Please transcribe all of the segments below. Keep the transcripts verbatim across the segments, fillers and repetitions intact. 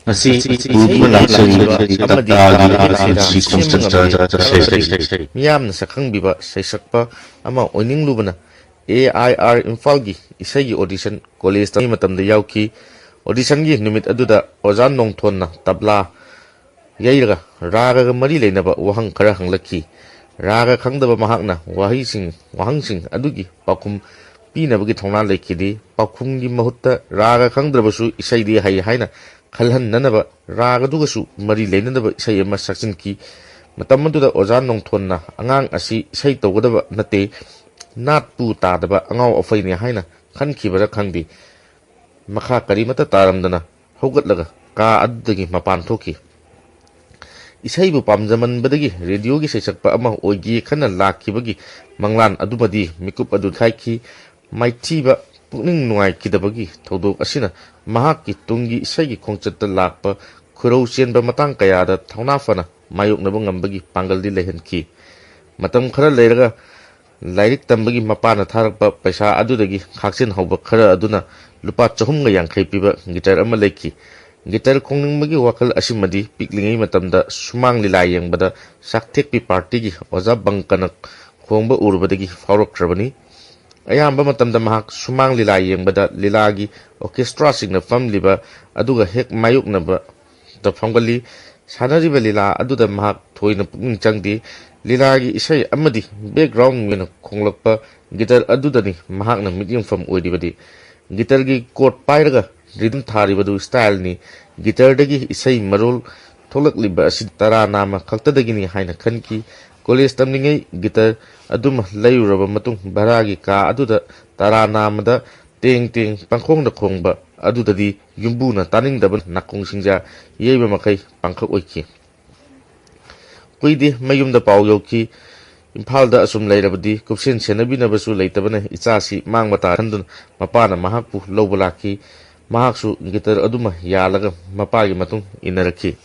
ꯉꯁꯤ ꯎꯗꯨꯅ ꯂꯥꯛꯆꯔꯤꯕ ꯇꯇꯥꯒꯤ R C ꯈꯣꯡꯆꯠꯇ ꯆꯠꯆꯔꯤ꯫ ꯃꯤꯌꯥꯝꯅ ꯁꯛꯈꯪꯕꯤꯕ ꯁꯩꯁꯛꯄ ꯑꯃ ꯑꯣꯏꯅꯤꯡꯂꯨꯕꯅ ꯑꯦ ꯑꯥꯏ ꯑꯥꯔ ꯏꯝꯐꯥꯜꯒꯤ ꯏꯁꯩꯒꯤ ꯑꯣꯗꯤꯁꯟ ꯀꯣꯂꯦꯖ ꯇꯝꯂꯤꯉꯩ ꯃꯇꯝꯗ ꯌꯥꯎꯈꯤ꯫ ꯑꯣꯗꯤꯁꯟꯒꯤ ꯅꯨꯃꯤꯠ ꯑꯗꯨꯗ ꯑꯣꯖꯥ ꯅꯣꯡꯊꯣꯟꯅ ꯇꯕ꯭ꯂꯥ ꯌꯩꯔꯒ ꯔꯥꯒꯒ ꯃꯔꯤ ꯂꯩꯅꯕ ꯋꯥꯍꯪ ꯈꯔ ꯍꯪꯂꯛꯈꯤ꯫ ꯔꯥꯒ ꯈꯪꯗꯕ ꯃꯍꯥꯛꯅ ꯋꯥꯍꯩꯁꯤꯡ, ꯋꯥꯍꯪꯁꯤꯡ ꯑꯗꯨꯒꯤ ꯄꯥꯎꯈꯨꯝ ꯄꯤꯅꯕꯒꯤ ꯊꯧꯅꯥ ꯂꯩꯈꯤꯗꯦ꯫ ꯄꯥꯎꯈꯨꯝꯒꯤ ꯃꯍꯨꯠꯇ ꯔꯥꯒ ꯈꯪꯗ꯭ꯔꯕꯁꯨ ꯏꯁꯩꯗꯤ ꯍꯩ ꯍꯥꯏꯅ ꯈꯜꯍꯟꯅꯅꯕ ꯔꯥꯒꯗꯨꯒꯁꯨ ꯃꯔꯤ ꯂꯩꯅꯗꯕ ꯏꯁꯩ ꯑꯃ ꯁꯛꯆꯤꯟꯈꯤ꯫ ꯃꯇꯝ ꯑꯗꯨꯗ ꯑꯣꯖꯥ ꯅꯣꯡꯊꯣꯟꯅ ꯑꯉꯥꯡ ꯑꯁꯤ ꯏꯁꯩ ꯇꯧꯒꯗꯕ ꯅꯠꯇꯦ, ꯅꯥꯠꯄꯨ ꯇꯥꯗꯕ ꯑꯉꯥꯎ ꯑꯐꯩꯅꯦ ꯍꯥꯏꯅ ꯈꯟꯈꯤꯕꯔ ꯈꯪꯗꯦ, ꯃꯈꯥ ꯀꯔꯤꯃꯠꯇ ꯇꯥꯔꯝꯗꯅ ꯍꯧꯒꯠꯂꯒ ꯀꯥ ꯑꯗꯨꯗꯒꯤ ꯃꯄꯥꯟ ꯊꯣꯛꯈꯤ꯫ ꯏꯁꯩꯕꯨ ꯄꯥꯝꯖꯃꯟꯕꯗꯒꯤ ꯔꯦꯗꯤꯑꯣꯒꯤ ꯁꯩꯁꯛꯄ ꯑꯃ ꯑꯣꯏꯒꯦ ꯈꯟꯅ ꯂꯥꯛꯈꯤꯕꯒꯤ ꯃꯪꯂꯥꯟ ꯑꯗꯨꯃꯗꯤ ꯃꯤꯀꯨꯞ ꯑꯗꯨ ꯈꯥꯏꯈꯤ꯫ ꯃꯥꯏꯊꯤꯕ ꯄꯨꯛꯅꯤꯡ ꯅꯨꯡꯉꯥꯏꯈꯤꯗꯕꯒꯤ ꯊꯧꯗꯣꯛ ꯑꯁꯤꯅ ꯃꯍꯥꯛꯀꯤ ꯇꯨꯡꯒꯤ ꯏꯁꯩꯒꯤ ꯈꯣꯡꯆꯠꯇ ꯂꯥꯛꯄ ꯈꯨꯔꯧ ꯆꯦꯟꯕ ꯃꯇꯥꯡ ꯀꯌꯥꯗ ꯊꯧꯅꯥ ꯐꯅ ꯃꯥꯌꯣꯛꯅꯕ ꯉꯝꯕꯒꯤ ꯄꯥꯡꯒꯜꯗꯤ ꯂꯩꯍꯟꯈꯤ꯫ ꯃꯇꯝ ꯈꯔ ꯂꯩꯔꯒ ꯂꯥꯏꯔꯤꯛ ꯇꯝꯕꯒꯤ ꯃꯄꯥꯅ ꯊꯥꯔꯛꯄ ꯄꯩꯁꯥ ꯑꯗꯨꯗꯒꯤ ꯈꯥꯛꯆꯤꯟ ꯍꯧꯕ ꯈꯔ ꯑꯗꯨꯅ ꯂꯨꯄꯥ ꯆꯍꯨꯝꯒ ꯌꯥꯡꯈꯩ ꯄꯤꯕ ꯒꯤꯇꯔ ꯑꯃ ꯂꯩꯈꯤ꯫ ꯒꯤꯇꯔ ꯈꯣꯡꯅꯤꯡꯕꯒꯤ ꯋꯥꯈꯜ ꯑꯁꯤꯃꯗꯤ ꯄꯤꯛꯂꯤꯉꯩ ꯃꯇꯝꯗ ꯁꯨꯃꯥꯡ ꯂꯤꯂꯥ ꯌꯦꯡꯕꯗ ꯆꯥꯛꯊꯦꯛꯄꯤ ꯄꯥꯔꯇꯤꯒꯤ ꯑꯣꯖꯥ ꯕꯪꯀꯅ ꯈꯣꯡꯕ ꯎꯔꯨꯕꯗꯒꯤ ꯐꯥꯎꯔꯛꯈ꯭ꯔꯕꯅꯤ꯫ ꯑꯌꯥꯝꯕ ꯃꯇꯝꯗ ꯃꯍꯥꯛ ꯁꯨꯃꯥꯡ ꯂꯤꯂꯥ ꯌꯦꯡꯕꯗ ꯂꯤꯂꯥꯒꯤ ꯑꯣꯔꯀꯦꯁꯇ꯭ꯔꯥꯁꯤꯡꯅ ꯐꯝꯂꯤꯕ ꯑꯗꯨꯒ ꯍꯦꯛ ꯃꯥꯌꯣꯛꯅꯕꯗ ꯐꯝꯒꯜꯂꯤ꯫ ꯁꯥꯟꯅꯔꯤꯕ ꯂꯤꯂꯥ ꯑꯗꯨꯗ ꯃꯍꯥꯛ ꯊꯣꯏꯅ ꯄꯨꯛꯅꯤꯡ ꯆꯪꯗꯦ꯫ ꯂꯤꯂꯥꯒꯤ ꯏꯁꯩ ꯑꯃꯗꯤ ꯕꯦꯛꯒ꯭ꯔꯥꯎꯟ ꯑꯣꯏꯅ ꯈꯣꯡꯂꯛꯄ ꯒꯤꯇꯔ ꯑꯗꯨꯗꯅꯤ ꯃꯍꯥꯛꯅ ꯃꯤꯠꯌꯦꯡꯐꯝ ꯑꯣꯏꯔꯤꯕꯗꯤ꯫ ꯒꯤꯇꯔꯒꯤ ꯀꯣꯔꯠ ꯄꯥꯏꯔꯒ ꯔꯤꯗꯝ ꯊꯥꯔꯤꯕꯗꯨ ꯁ꯭ꯇꯥꯏꯜꯅꯤ꯫ ꯒꯤꯇꯔꯗꯒꯤ ꯏꯁꯩ ꯃꯔꯣꯜ ꯊꯣꯛꯂꯛꯂꯤꯕ ꯑꯁꯤ ꯇꯔꯥ ꯅꯥꯝꯃ ꯈꯛꯇꯗꯒꯤꯅꯤ ꯍꯥꯏꯅ ꯈꯟꯈꯤ꯫ ꯀꯣꯂꯦꯖ ꯇꯝꯂꯤꯉꯩ ꯒꯤꯇꯔ ꯑꯗꯨꯃ ꯂꯩꯔꯨꯔꯕ ꯃꯇꯨꯡ ꯚꯔꯥꯒꯤ ꯀꯥ ꯑꯗꯨꯗ ꯇꯔꯥ ꯅꯥꯝꯃꯗ ꯇꯦꯡ ꯇꯦꯡ ꯄꯪꯈꯣꯡꯗ ꯈꯣꯡꯕ ꯑꯗꯨꯗꯗꯤ ꯌꯨꯝꯕꯨꯅ ꯇꯥꯅꯤꯡꯗꯕꯅ ꯅꯥꯀꯣꯡ ꯁꯤꯡꯖꯥ ꯌꯩꯕ ꯃꯈꯩ ꯄꯥꯡꯈꯛ ꯑꯣꯏꯈꯤ꯫ ꯀꯨꯏꯗꯦ ꯃꯌꯨꯝꯗ ꯄꯥꯎ ꯌꯧꯈꯤ꯫ ꯏꯝꯐꯥꯜꯗ ꯑꯁꯨꯝ ꯂꯩꯔꯕꯗꯤ ꯀꯨꯞꯁꯦꯟ ꯁꯦꯟꯅꯕꯤꯅꯕꯁꯨ ꯂꯩꯇꯕꯅ ꯏꯆꯥꯁꯤ ꯃꯥꯡꯕ ꯇꯥꯔꯦ ꯈꯟꯗꯨꯅ ꯃꯄꯥꯅ ꯃꯍꯥꯛꯄꯨ ꯂꯧꯕ ꯂꯥꯛꯈꯤ꯫ ꯃꯍꯥꯛꯁꯨ ꯒꯤꯇꯔ ꯑꯗꯨꯃ ꯌꯥꯜꯂꯒ ꯃꯄꯥꯒꯤ ꯃꯇꯨꯡ ꯏꯟꯅꯔꯛꯈꯤ꯫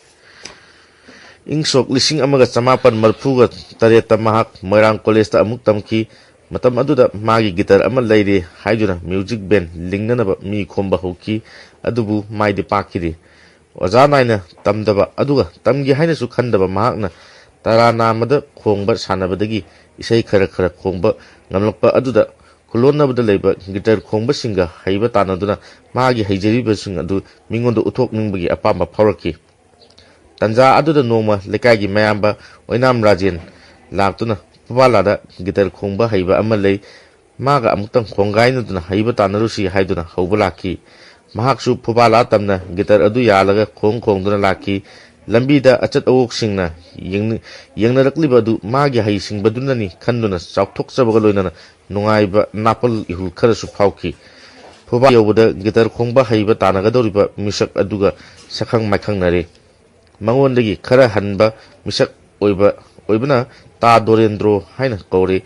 ꯏꯪ ꯁꯣꯛ ꯂꯤꯁꯤꯡ ꯑꯃꯒ ꯆꯃꯥꯄꯟ ꯃꯔꯤꯐꯨꯒ ꯇꯔꯦꯠꯇ ꯃꯍꯥꯛ ꯃꯣꯏꯔꯥꯡ ꯀꯣꯂꯦꯖꯇ ꯑꯃꯨꯛ ꯇꯝꯈꯤ꯫ ꯃꯇꯝ ꯑꯗꯨꯗ ꯃꯥꯒꯤ ꯒꯤꯇꯔ ꯑꯃ ꯂꯩꯔꯦ ꯍꯥꯏꯗꯨꯅ ꯃ꯭ꯌꯨꯖꯤꯛ ꯕꯦꯟ ꯂꯤꯡꯅꯅꯕ ꯃꯤ ꯈꯣꯝꯕ ꯍꯧꯈꯤ꯫ ꯑꯗꯨꯕꯨ ꯃꯥꯏꯗꯤ ꯄꯥꯛꯈꯤꯗꯦ꯫ ꯑꯣꯖꯥ ꯅꯥꯏꯅ ꯇꯝꯗꯕ, ꯑꯗꯨꯒ ꯇꯝꯒꯦ ꯍꯥꯏꯅꯁꯨ ꯈꯟꯗꯕ ꯃꯍꯥꯛꯅ ꯇꯔꯥꯅꯥ ꯑꯃꯗ ꯈꯣꯡꯕ ꯁꯥꯟꯅꯕꯗꯒꯤ ꯏꯁꯩ ꯈꯔ ꯈꯔ ꯈꯣꯡꯕ ꯉꯝꯂꯛꯄ ꯑꯗꯨꯗ ꯈꯨꯂꯣꯟꯅꯕꯗ ꯂꯩꯕ ꯒꯤꯇꯔ ꯈꯣꯡꯕꯁꯤꯡꯒ ꯍꯩꯕ ꯇꯥꯟꯅꯗꯨꯅ ꯃꯥꯒꯤ ꯍꯩꯖꯔꯤꯕꯁꯤꯡ ꯑꯗꯨ ꯃꯤꯉꯣꯟꯗ ꯎꯠꯊꯣꯛꯅꯤꯡꯕꯒꯤ ꯑꯄꯥꯝꯕ ꯐꯥꯎꯔꯛꯈꯤ꯫ ꯇꯟꯖꯥ ꯑꯗꯨꯗ ꯅꯣꯡꯃ ꯂꯩꯀꯥꯏꯒꯤ ꯃꯌꯥꯝꯕ ꯑꯣꯏꯅꯥꯝ ꯔꯥꯖꯦꯟ ꯂꯥꯛꯇꯨꯅ ꯐꯨꯕꯥꯂꯥꯗ ꯒꯤꯇꯔ ꯈꯣꯡꯕ ꯍꯩꯕ ꯑꯃ ꯂꯩ, ꯃꯥꯒ ꯑꯃꯨꯛꯇꯪ ꯈꯣꯡꯒꯥꯏꯅꯗꯨꯅ ꯍꯩꯕ ꯇꯥꯟꯅꯔꯨꯁꯤ ꯍꯥꯏꯗꯨꯅ ꯍꯧꯕ ꯂꯥꯛꯈꯤ꯫ ꯃꯍꯥꯛꯁꯨ ꯐꯨꯕꯥꯂꯥ ꯇꯝꯅ ꯒꯤꯇꯔ ꯑꯗꯨ ꯌꯥꯜꯂꯒ ꯈꯣꯡ ꯈꯣꯡꯗꯨꯅ ꯂꯥꯛꯈꯤ꯫ ꯂꯝꯕꯤꯗ ꯑꯆꯠ ꯑꯋꯣꯛꯁꯤꯡꯅ ꯌꯦꯡꯅ-, ꯌꯦꯡꯅꯔꯛꯂꯤꯕ ꯑꯗꯨ ꯃꯥꯒꯤ ꯍꯩꯁꯤꯡꯕꯗꯨꯅꯅꯤ ꯈꯟꯗꯨꯅ ꯆꯥꯎꯊꯣꯛꯆꯕꯒ ꯂꯣꯏꯅꯅ ꯅꯨꯡꯉꯥꯏꯕ ꯅꯥꯄꯜ ꯏꯍꯨꯜ ꯈꯔꯁꯨ ꯐꯥꯎꯈꯤ꯫ ꯐꯨꯕꯥ ꯌꯧꯕꯗ ꯒꯤꯇꯔ ꯈꯣꯡꯕ ꯍꯩꯕ ꯇꯥꯟꯅꯒꯗꯧꯔꯤꯕ ꯃꯤꯁꯛ ꯑꯗꯨꯒ ꯁꯛꯈꯪ ꯃꯥꯏꯈꯪꯅꯔꯦ꯫ ꯃꯉꯣꯟꯗꯒꯤ ꯈꯔ ꯍꯟꯕ ꯃꯤꯁꯛ ꯑꯣꯏꯕ, ꯑꯣꯏꯕꯅ ꯇꯥ ꯗꯣꯔꯦꯟꯗ꯭ꯔꯣ ꯍꯥꯏꯅ ꯀꯧꯔꯦ꯫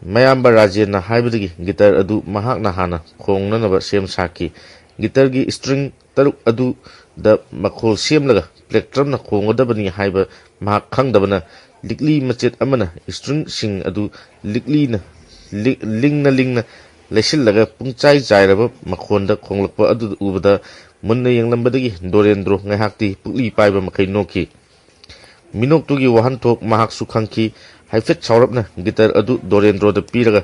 ꯃꯌꯥꯝꯕ ꯔꯥꯖꯦꯟꯅ ꯍꯥꯏꯕꯗꯒꯤ ꯒꯤꯇꯔ ꯑꯗꯨ ꯃꯍꯥꯛꯅ ꯍꯥꯟꯅ ꯈꯣꯡꯅꯅꯕ ꯁꯦꯝ ꯁꯥꯈꯤ꯫ ꯒꯤꯇꯔꯒꯤ string ꯇꯔꯨꯛ ꯑꯗꯨꯗ ꯃꯈꯣꯜ ꯁꯦꯝꯂꯒ plectrumꯅ ꯈꯣꯡꯒꯗꯕꯅꯤ ꯍꯥꯏꯕ ꯃꯍꯥꯛ ꯈꯪꯗꯕꯅ, ꯂꯤꯛꯂꯤ ꯃꯆꯦꯠ ꯑꯃꯅ stringꯁꯤꯡ ꯑꯗꯨ ꯂꯤꯛꯂꯤꯅ, ꯂꯤ-, ꯂꯤꯡꯅ ꯂꯤꯡꯅ ꯂꯩꯁꯤꯜꯂꯒ ꯄꯨꯡꯆꯥꯏ ꯆꯥꯏꯔꯕ ꯃꯈꯣꯟꯗ ꯈꯣꯡꯂꯛꯄ ꯑꯗꯨ ꯎꯕꯗ ꯃꯨꯟꯅ ꯌꯦꯡꯂꯝꯕꯗꯒꯤ ꯗꯣꯔꯦꯟꯗ꯭ꯔꯣ ꯉꯥꯏꯍꯥꯛꯇꯤ ꯄꯨꯛꯂꯤ ꯄꯥꯏꯕ ꯃꯈꯩ ꯅꯣꯛꯈꯤ꯫ ꯃꯤꯅꯣꯛꯇꯨꯒꯤ ꯋꯥꯍꯟꯊꯣꯛ ꯃꯍꯥꯛꯁꯨ ꯈꯪꯈꯤ꯫ ꯍꯥꯏꯐꯦꯠ ꯁꯥꯎꯔꯞꯅ ꯒꯤꯇꯔ ꯑꯗꯨ ꯗꯣꯔꯦꯟꯗ꯭ꯔꯣꯗ ꯄꯤꯔꯒ,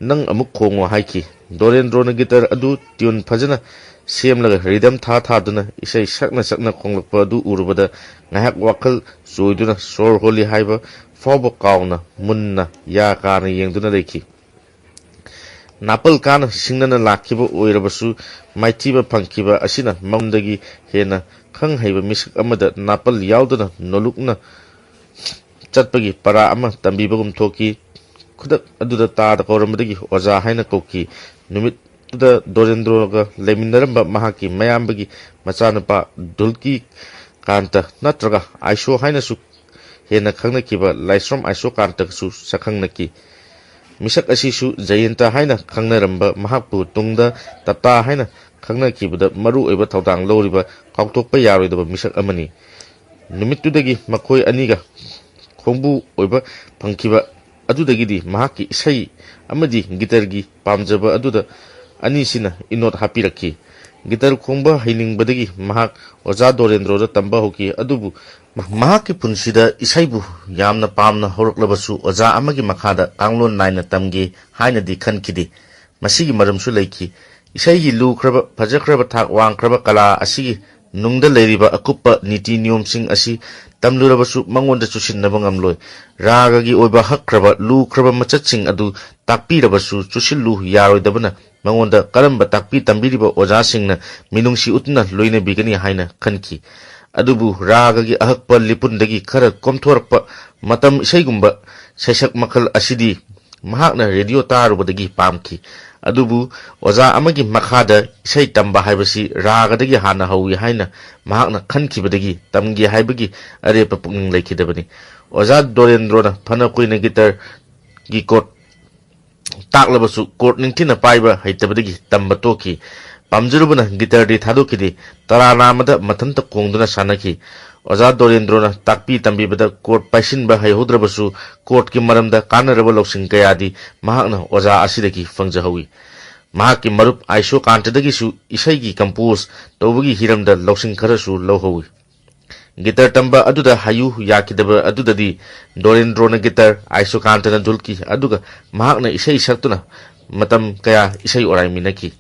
"ꯅꯪ ꯑꯃꯨꯛ ꯈꯣꯡꯉꯣ" ꯍꯥꯏꯈꯤ꯫ ꯗꯣꯔꯦꯟꯗ꯭ꯔꯣꯅ ꯒꯤꯇꯔ ꯑꯗꯨ tune ꯐꯖꯅ ꯁꯦꯝꯂꯒ rhythm ꯊꯥ ꯊꯥꯗꯨꯅ ꯏꯁꯩ ꯁꯛꯅ ꯁꯛꯅ ꯈꯣꯡꯂꯛꯄ ꯑꯗꯨ ꯎꯔꯨꯕꯗ ꯉꯥꯏꯍꯥꯛ ꯋꯥꯈꯜ ꯆꯣꯏꯗꯨꯅ ꯁꯣꯔ ꯍꯣꯜꯂꯤ ꯍꯥꯏꯕ ꯐꯥꯎꯕ ꯀꯥꯎꯅ ꯃꯨꯟꯅ ꯌꯥ ꯀꯥꯅ ꯌꯦꯡꯗꯨꯅ ꯂꯩꯈꯤ꯫ ꯅꯥꯄꯜ ꯀꯥꯅ ꯁꯤꯡꯅꯅ ꯂꯥꯛꯈꯤꯕ ꯑꯣꯏꯔꯕꯁꯨ, ꯃꯥꯏꯊꯤꯕ ꯐꯪꯈꯤꯕ ꯑꯁꯤꯅ ꯃꯉꯣꯟꯗꯒꯤ ꯍꯦꯟꯅ ꯈꯪ ꯍꯩꯕ ꯃꯤꯁꯛ ꯑꯃꯗ ꯅꯥꯄꯜ ꯌꯥꯎꯗꯅ ꯅꯣꯂꯨꯛꯅ ꯆꯠꯄꯒꯤ ꯄꯔꯥ ꯑꯃ ꯇꯝꯕꯤꯕꯒꯨꯝ ꯊꯣꯛꯈꯤ꯫ ꯈꯨꯗꯛ ꯑꯗꯨꯗ ꯇꯥꯗ ꯀꯧꯔꯝꯕꯗꯒꯤ ꯑꯣꯖꯥ ꯍꯥꯏꯅ ꯀꯧꯈꯤ꯫ ꯅꯨꯃꯤꯠꯇꯨꯗ ꯗꯣꯔꯦꯟꯗ꯭ꯔꯣꯒ ꯂꯩꯃꯤꯟꯅꯔꯝꯕ ꯃꯍꯥꯛꯀꯤ ꯃꯌꯥꯝꯕꯒꯤ ꯃꯆꯥꯅꯨꯄꯥ ꯙꯨꯜꯀꯤ ꯀꯥꯟꯇ ꯅꯠꯇ꯭ꯔꯒ ꯑꯥꯏꯁꯣ ꯍꯥꯏꯅꯁꯨ ꯍꯦꯟꯅ ꯈꯪꯅꯈꯤꯕ ꯂꯥꯏꯁ꯭ꯔꯝ ꯑꯥꯏꯁꯣ ꯀꯥꯟꯇꯒꯁꯨ ꯁꯛꯈꯪꯅꯈꯤ꯫ ꯃꯤꯁꯛ ꯑꯁꯤꯁꯨ ꯖꯌꯟꯇ ꯍꯥꯏꯅ ꯈꯪꯅꯔꯝꯕ ꯃꯍꯥꯛꯄꯨ ꯇꯨꯡꯗ ꯇꯥꯇꯥ ꯍꯥꯏꯅ ꯈꯪꯅꯈꯤꯕꯗ ꯃꯔꯨ ꯑꯣꯏꯕ ꯊꯧꯗꯥꯡ ꯂꯧꯔꯤꯕ ꯀꯥꯎꯊꯣꯛꯄ ꯌꯥꯔꯣꯏꯗꯕ ꯃꯤꯁꯛ ꯑꯃꯅꯤ꯫ ꯅꯨꯃꯤꯠꯇꯨꯗꯒꯤ ꯃꯈꯣꯏ ꯑꯅꯤꯒ ꯈꯣꯡꯕꯨ ꯑꯣꯏꯕ ꯐꯪꯈꯤꯕ ꯑꯗꯨꯗꯒꯤꯗꯤ ꯃꯍꯥꯛꯀꯤ ꯏꯁꯩ ꯑꯃꯗꯤ ꯒꯤꯇꯔꯒꯤ ꯄꯥꯝꯖꯕ ꯑꯗꯨꯗ ꯑꯅꯤꯁꯤꯅ ꯏꯅꯣꯠ ꯍꯥꯞꯄꯤꯔꯛꯈꯤ꯫ ꯒꯤꯇꯔ ꯈꯣꯡꯕ ꯍꯩꯅꯤꯡꯕꯗꯒꯤ ꯃꯍꯥꯛ ꯑꯣꯖꯥ ꯗꯣꯔꯦꯟꯗ꯭ꯔꯣꯗ ꯇꯝꯕ ꯍꯧꯈꯤ꯫ ꯑꯗꯨꯕꯨ ꯃ-, ꯃꯍꯥꯛꯀꯤ ꯄꯨꯟꯁꯤꯗ ꯏꯁꯩꯕꯨ ꯌꯥꯝꯅ ꯄꯥꯝꯅ ꯍꯧꯔꯛꯂꯕꯁꯨ, ꯑꯣꯖꯥ ꯑꯃꯒꯤ ꯃꯈꯥꯗ ꯀꯥꯡꯂꯣꯟ ꯅꯥꯏꯅ ꯇꯝꯒꯦ ꯍꯥꯏꯅꯗꯤ ꯈꯟꯈꯤꯗꯦ꯫ ꯃꯁꯤꯒꯤ ꯃꯔꯝꯁꯨ ꯂꯩꯈꯤ꯫ ꯏꯁꯩꯒꯤ ꯂꯨꯈ꯭ꯔꯕ, ꯐꯖꯈ꯭ꯔꯕ ꯊꯥꯛ ꯋꯥꯡꯈ꯭ꯔꯕ ꯀꯂꯥ ꯑꯁꯤꯒꯤ ꯅꯨꯡꯗ ꯂꯩꯔꯤꯕ ꯑꯀꯨꯞꯄ ꯅꯤꯇꯤ ꯅꯤꯌꯣꯝꯁꯤꯡ ꯑꯁꯤ ꯇꯝꯂꯨꯔꯕꯁꯨ ꯃꯉꯣꯟꯗ ꯆꯨꯁꯤꯟꯅꯕ ꯉꯝꯂꯣꯏ꯫ ꯔꯥꯒꯒꯤ ꯑꯣꯏꯕ ꯍꯛꯈ꯭ꯔꯕ, ꯂꯨꯈ꯭ꯔꯕ ꯃꯆꯠꯁꯤꯡ ꯑꯗꯨ ꯇꯥꯛꯄꯤꯔꯕꯁꯨ ꯆꯨꯁꯤꯜꯂꯨ ꯌꯥꯔꯣꯏꯗꯕꯅ ꯃꯉꯣꯟꯗ ꯀꯔꯝꯕ ꯇꯥꯛꯄꯤ ꯇꯝꯕꯤꯔꯤꯕ ꯑꯣꯖꯥꯁꯤꯡꯅ ꯃꯤꯅꯨꯡꯁꯤ ꯎꯠꯇꯨꯅ ꯂꯣꯏꯅꯕꯤꯒꯅꯤ ꯍꯥꯏꯅ ꯈꯟꯈꯤ꯫ ꯑꯗꯨꯕꯨ ꯔꯥꯒꯒꯤ ꯑꯍꯛꯄ ꯂꯤꯄꯨꯟꯗꯒꯤ ꯈꯔ ꯀꯣꯝꯊꯣꯔꯛꯄ ꯃꯇꯝ ꯏꯁꯩꯒꯨꯝꯕ ꯁꯩꯁꯛ ꯃꯈꯜ ꯑꯁꯤꯗꯤ ꯃꯍꯥꯛꯅ ꯔꯦꯗꯤꯑꯣ ꯇꯥꯔꯨꯕꯗꯒꯤ ꯄꯥꯝꯈꯤ꯫ ꯑꯗꯨꯕꯨ ꯑꯣꯖꯥ ꯑꯃꯒꯤ ꯃꯈꯥꯗ ꯏꯁꯩ ꯇꯝꯕ ꯍꯥꯏꯕꯁꯤ ꯔꯥꯒꯗꯒꯤ ꯍꯥꯟꯅ ꯍꯧꯏ ꯍꯥꯏꯅ ꯃꯍꯥꯛꯅ ꯈꯟꯈꯤꯕꯗꯒꯤ ꯇꯝꯒꯦ ꯍꯥꯏꯕꯒꯤ ꯑꯔꯦꯞꯄ ꯄꯨꯛꯅꯤꯡ ꯂꯩꯈꯤꯗꯕꯅꯤ꯫ ꯑꯣꯖꯥ ꯗꯣꯔꯦꯟꯗ꯭ꯔꯣꯅ ꯐꯅ ꯀꯨꯏꯅ ꯒꯤꯇꯔꯒꯤ ꯀꯣꯔꯠ ꯇꯥꯛꯂꯕꯁꯨ ꯀꯣꯔꯠ ꯅꯤꯡꯊꯤꯅ ꯄꯥꯏꯕ ꯍꯩꯇꯕꯗꯒꯤ ꯇꯝꯕ ꯇꯣꯛꯈꯤ꯫ ꯄꯥꯝꯖꯔꯨꯕꯅ ꯒꯤꯇꯔꯗꯤ ꯊꯥꯗꯣꯛꯈꯤꯗꯦ꯫ ꯇꯔꯥꯅꯥ ꯑꯃꯗ ꯃꯊꯟꯇ ꯈꯣꯡꯗꯨꯅ ꯁꯥꯟꯅꯈꯤ꯫ ꯑꯣꯖꯥ ꯗꯣꯔꯦꯟꯗ꯭ꯔꯣꯅ ꯇꯥꯛꯄꯤ ꯇꯝꯕꯤꯕꯗ ꯀꯣꯔꯠ ꯄꯥꯏꯁꯤꯟꯕ ꯍꯩꯍꯧꯗ꯭ꯔꯕꯁꯨ ꯀꯣꯔꯠꯀꯤ ꯃꯔꯝꯗ ꯀꯥꯟꯅꯔꯕ ꯂꯧꯁꯤꯡ ꯀꯌꯥꯗꯤ ꯃꯍꯥꯛꯅ ꯑꯣꯖꯥ ꯑꯁꯤꯗꯒꯤ ꯐꯪꯖꯍꯧꯏ꯫ ꯃꯍꯥꯛꯀꯤ ꯃꯔꯨꯞ ꯑꯥꯏꯁꯣꯀꯥꯟꯇꯗꯒꯤꯁꯨ ꯏꯁꯩꯒꯤ ꯀꯝꯄꯣꯖ ꯇꯧꯕꯒꯤ ꯍꯤꯔꯝꯗ ꯂꯧꯁꯤꯡ ꯈꯔꯁꯨ ꯂꯧꯍꯧꯏ꯫ ꯒꯤꯇꯔ ꯇꯝꯕ ꯑꯗꯨꯗ ꯍꯥꯏꯌꯨ ꯌꯥꯈꯤꯗꯕ ꯑꯗꯨꯗꯗꯤ ꯗꯣꯔꯦꯟꯗ꯭ꯔꯣꯅ ꯒꯤꯇꯔ, ꯑꯥꯏꯁꯣꯀꯥꯟꯇꯅ ꯙꯨꯜꯀꯤ, ꯑꯗꯨꯒ ꯃꯍꯥꯛꯅ ꯏꯁꯩ ꯁꯛꯇꯨꯅ ꯃꯇꯝ ꯀꯌꯥ ꯏꯁꯩ ꯑꯣꯔꯥꯏꯃꯤꯟꯅꯈꯤ꯫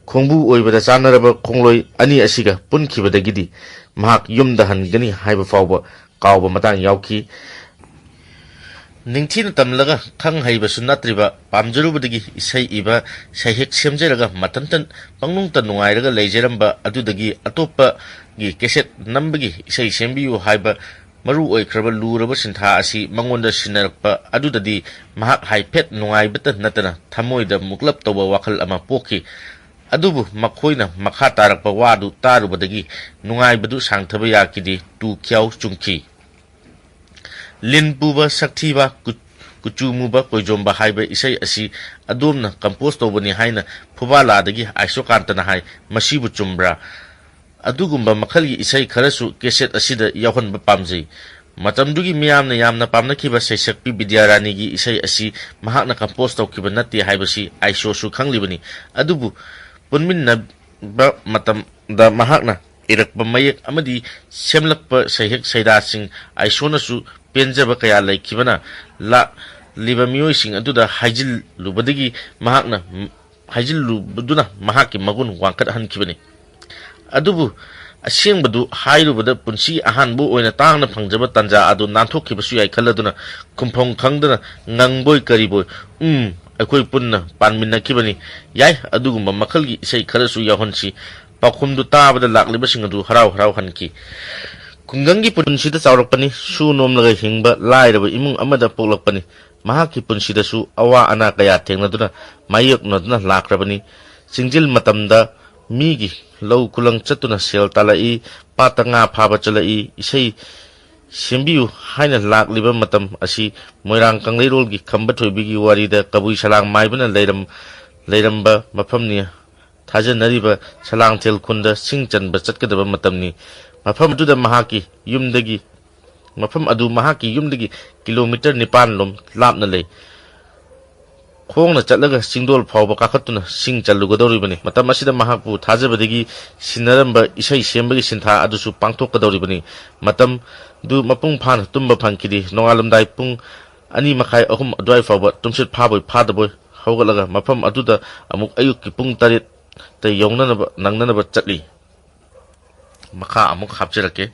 ꯈꯣꯡꯕꯨ ꯑꯣꯏꯕꯗ ꯆꯥꯟꯅꯔꯕ ꯈꯣꯡꯂꯣꯏ ꯑꯅꯤ ꯑꯁꯤꯒ ꯄꯨꯟꯈꯤꯕꯗꯒꯤꯗꯤ ꯃꯍꯥꯛ ꯌꯨꯝꯗ ꯍꯟꯒꯅꯤ ꯍꯥꯏꯕ ꯐꯥꯎꯕ ꯀꯥꯎꯕ ꯃꯇꯥꯡ ꯌꯥꯎꯈꯤ꯫ ꯅꯤꯡꯊꯤꯅ ꯇꯝꯂꯒ ꯈꯪ ꯍꯩꯕꯁꯨ ꯅꯠꯇ꯭ꯔꯤꯕ, ꯄꯥꯝꯖꯔꯨꯕꯗꯒꯤ ꯏꯁꯩ ꯏꯕ, ꯁꯩꯍꯦꯛ ꯁꯦꯝꯖꯔꯒ ꯃꯊꯟꯇ ꯄꯪꯅꯨꯡꯇ ꯅꯨꯡꯉꯥꯏꯔꯒ ꯂꯩꯖꯔꯝꯕ ꯑꯗꯨꯗꯒꯤ ꯑꯇꯣꯞꯄꯒꯤ ꯀꯦꯁꯦꯠ ꯅꯝꯕꯒꯤ ꯏꯁꯩ ꯁꯦꯝꯕꯤꯌꯨ ꯍꯥꯏꯕ ꯃꯔꯨ ꯑꯣꯏꯈ꯭ꯔꯕ ꯂꯨꯔꯕ ꯁꯤꯟꯊꯥ ꯑꯁꯤ ꯃꯉꯣꯟꯗ ꯁꯤꯟꯅꯔꯛꯄ ꯑꯗꯨꯗꯗꯤ ꯃꯍꯥꯛ ꯍꯥꯏꯐꯦꯠ ꯅꯨꯡꯉꯥꯏꯕꯇ ꯅꯠꯇꯅ ꯊꯃꯣꯏꯗ ꯃꯨꯛꯂꯞ ꯇꯧꯕ ꯋꯥꯈꯜ ꯑꯃ ꯄꯣꯛꯈꯤ꯫ ꯑꯗꯨꯕꯨ ꯃꯈꯣꯏꯅ ꯃꯈꯥ ꯇꯥꯔꯛꯄ ꯋꯥꯗꯨ ꯇꯥꯔꯨꯕꯗꯒꯤ ꯅꯨꯡꯉꯥꯏꯕꯗꯨ ꯁꯥꯡꯊꯕ ꯌꯥꯈꯤꯗꯦ꯫ ꯇꯨ ꯈ꯭ꯌꯥꯎ ꯆꯨꯡꯈꯤ꯫ ꯂꯤꯟ ꯄꯨꯕ ꯁꯛꯊꯤꯕ ꯀꯨ-, ꯀꯨꯆꯨ ꯃꯨꯕ ꯀꯣꯏꯖꯣꯝꯕ ꯍꯥꯏꯕ ꯏꯁꯩ ꯑꯁꯤ ꯑꯗꯣꯝꯅ ꯀꯝꯄꯣꯖ ꯇꯧꯕꯅꯤ ꯍꯥꯏꯅ ꯐꯨꯕꯥꯂꯥꯗꯒꯤ ꯑꯥꯏꯁꯣꯀꯥꯟꯇꯅ ꯍꯥꯏ꯫ ꯃꯁꯤꯕꯨ ꯆꯨꯝꯕ꯭ꯔꯥ? ꯑꯗꯨꯒꯨꯝꯕ ꯃꯈꯜꯒꯤ ꯏꯁꯩ ꯈꯔꯁꯨ ꯀꯦꯁꯦꯠ ꯑꯁꯤꯗ ꯌꯥꯎꯍꯟꯕ ꯄꯥꯝꯖꯩ꯫ ꯃꯇꯝꯗꯨꯒꯤ ꯃꯤꯌꯥꯝꯅ ꯌꯥꯝꯅ ꯄꯥꯝꯅꯈꯤꯕ ꯁꯩꯁꯛꯄꯤ ꯕꯤꯗ꯭ꯌꯥꯔꯥꯅꯤꯒꯤ ꯏꯁꯩ ꯑꯁꯤ ꯃꯍꯥꯛꯅ ꯀꯝꯄꯣꯖ ꯇꯧꯈꯤꯕ ꯅꯠꯇꯦ ꯍꯥꯏꯕꯁꯤ ꯑꯥꯏꯁꯣꯁꯨ ꯈꯪꯂꯤꯕꯅꯤ꯫ ꯑꯗꯨꯕꯨ ꯄꯨꯟꯃꯤꯟꯅ-, ꯃꯇꯝꯗ ꯃꯍꯥꯛꯅ ꯏꯔꯛꯄ ꯃꯌꯦꯛ ꯑꯃꯗꯤ ꯁꯦꯝꯂꯛꯄ ꯁꯩꯍꯦꯛ ꯁꯩꯗꯥꯁꯤꯡ ꯑꯥꯏꯁꯣꯅꯁꯨ ꯄꯦꯟꯖꯕ ꯀꯌꯥ ꯂꯩꯈꯤꯕꯅ, ꯂꯥꯛꯂꯤꯕ ꯃꯤꯑꯣꯏꯁꯤꯡ ꯑꯗꯨꯗ ꯍꯥꯏꯖꯤꯜꯂꯨꯕꯗꯒꯤ ꯃꯍꯥꯛꯅ, ꯍꯥꯏꯖꯤꯜꯂꯨꯕꯗꯨꯅ ꯃꯍꯥꯛꯀꯤ ꯃꯒꯨꯟ ꯋꯥꯡꯈꯠꯍꯟꯈꯤꯕꯅꯤ꯫ ꯑꯗꯨꯕꯨ ꯑꯁꯦꯡꯕꯗꯨ ꯍꯥꯏꯔꯨꯕꯗ, ꯄꯨꯟꯁꯤ ꯑꯍꯥꯟꯕ ꯑꯣꯏꯅ ꯇꯥꯡꯅ ꯐꯪꯖꯕ ꯇꯥꯟꯖꯥ ꯑꯗꯨ ꯅꯥꯟꯊꯣꯛꯈꯤꯕꯁꯨ ꯌꯥꯏ ꯈꯜꯂꯗꯨꯅ, ꯈꯨꯝꯐꯝ ꯈꯪꯗꯅ ꯉꯪꯕꯣꯏ ꯀꯔꯤꯕꯣꯏ, "ꯎꯝ, ꯑꯩꯈꯣꯏ ꯄꯨꯟꯅ ꯄꯥꯟꯃꯤꯟꯅꯈꯤꯕꯅꯤ, ꯌꯥꯏ, ꯑꯗꯨꯒꯨꯝꯕ ꯃꯈꯜꯒꯤ ꯏꯁꯩ ꯈꯔꯁꯨ ꯌꯥꯎꯍꯟꯁꯤ" ꯄꯥꯎꯈꯨꯝꯗꯨ ꯇꯥꯕꯗ, ꯂꯥꯛꯂꯤꯕꯁꯤꯡ ꯑꯗꯨ ꯍꯔꯥꯎ ꯍꯔꯥꯎ ꯍꯟꯈꯤ꯫ ꯈꯨꯡꯒꯪꯒꯤ ꯄꯨꯟꯁꯤꯗ ꯆꯥꯎꯔꯛꯄꯅꯤ, ꯁꯨ ꯅꯣꯝꯂꯒ ꯍꯤꯡꯕ ꯂꯥꯏꯔꯕ ꯏꯃꯨꯡ ꯑꯃꯗ ꯄꯣꯛꯂꯛꯄꯅꯤ꯫ ꯃꯍꯥꯛꯀꯤ ꯄꯨꯟꯁꯤꯗꯁꯨ ꯑꯋꯥ ꯑꯅꯥ ꯀꯌꯥ ꯊꯦꯡꯅꯗꯨꯅ ꯃꯥꯌꯣꯛꯅꯗꯨꯅ ꯂꯥꯛꯈ꯭ꯔꯕꯅꯤ꯫ ꯆꯤꯡꯖꯤꯜ ꯃꯇꯝꯗ ꯃꯤꯒꯤ ꯂꯧ ꯈꯨꯂꯪ ꯆꯠꯇꯨꯅ ꯁꯦꯜ ꯇꯥꯜꯂꯛꯏ, ꯄꯥꯠꯇ ꯉꯥ ꯐꯥꯕ ꯆꯠꯂꯛꯏ, ꯏꯁꯩ ꯁꯦꯝꯕꯤꯌꯨ ꯍꯥꯏꯅ ꯂꯥꯛꯂꯤꯕ ꯃꯇꯝ ꯑꯁꯤ ꯃꯣꯏꯔꯥꯡ ꯀꯪꯂꯩꯔꯣꯜꯒꯤ ꯈꯝꯕ ꯊꯣꯏꯕꯤꯒꯤ ꯋꯥꯔꯤꯗ ꯀꯕꯨꯏ ꯁꯂꯥꯡ ꯃꯥꯏꯕꯅ ꯂꯩꯔꯝ-, ꯂꯩꯔꯝꯕ ꯃꯐꯝꯅꯤ꯫ ꯊꯥꯖꯅꯔꯤꯕ ꯁꯂꯥꯡꯊꯦꯜ ꯈꯨꯟꯗ ꯁꯤꯡ ꯆꯟꯕ ꯆꯠꯀꯗꯕ ꯃꯇꯝꯅꯤ꯫ ꯃꯐꯝ ꯑꯗꯨꯗ ꯃꯍꯥꯛꯀꯤ ꯌꯨꯝꯗꯒꯤ, ꯃꯐꯝ ꯑꯗꯨ ꯃꯍꯥꯛꯀꯤ ꯌꯨꯝꯗꯒꯤ ꯀꯤꯂꯣꯃꯤꯇꯔ ꯅꯤꯄꯥꯟ ꯂꯣꯝ ꯂꯥꯞꯅ ꯂꯩ꯫ ꯈꯣꯡꯅ ꯆꯠꯂꯒ ꯆꯤꯡꯗꯣꯜ ꯐꯥꯎꯕ ꯀꯥꯈꯠꯇꯨꯅ ꯁꯤꯡ ꯆꯜꯂꯨꯒꯗꯧꯔꯤꯕꯅꯤ꯫ ꯃꯇꯝ ꯑꯁꯤꯗ ꯃꯍꯥꯛꯄꯨ ꯊꯥꯖꯕꯗꯒꯤ ꯁꯤꯟꯅꯔꯝꯕ ꯏꯁꯩ ꯁꯦꯝꯕꯒꯤ ꯁꯤꯟꯊꯥ ꯑꯗꯨꯁꯨ ꯄꯥꯡꯊꯣꯛꯀꯗꯧꯔꯤꯕꯅꯤ꯫ ꯃꯇꯝꯗꯨ ꯃꯄꯨꯡ ꯐꯥꯅ ꯇꯨꯝꯕ ꯐꯪꯈꯤꯗꯦ꯫ ꯅꯣꯡꯉꯥꯜꯂꯝꯗꯥꯏ ꯄꯨꯡ ꯑꯅꯤ ꯃꯈꯥꯏ, ꯑꯍꯨꯝ ꯑꯗꯨꯋꯥꯏ ꯐꯥꯎꯕ ꯇꯨꯝꯁꯤꯠ ꯐꯥꯕꯣꯏ ꯐꯥꯗꯕꯣꯏ ꯍꯧꯒꯠꯂꯒ ꯃꯐꯝ ꯑꯗꯨꯗ ꯑꯃꯨꯛ ꯑꯌꯨꯛꯀꯤ ꯄꯨꯡ ꯇꯔꯦꯠꯇ ꯌꯧꯅꯅꯕ, ꯅꯪꯅꯅꯕ ꯆꯠꯂꯤ꯫ ꯃꯈꯥ ꯑꯃꯨꯛ ꯍꯥꯞꯆꯔꯛꯀꯦ꯫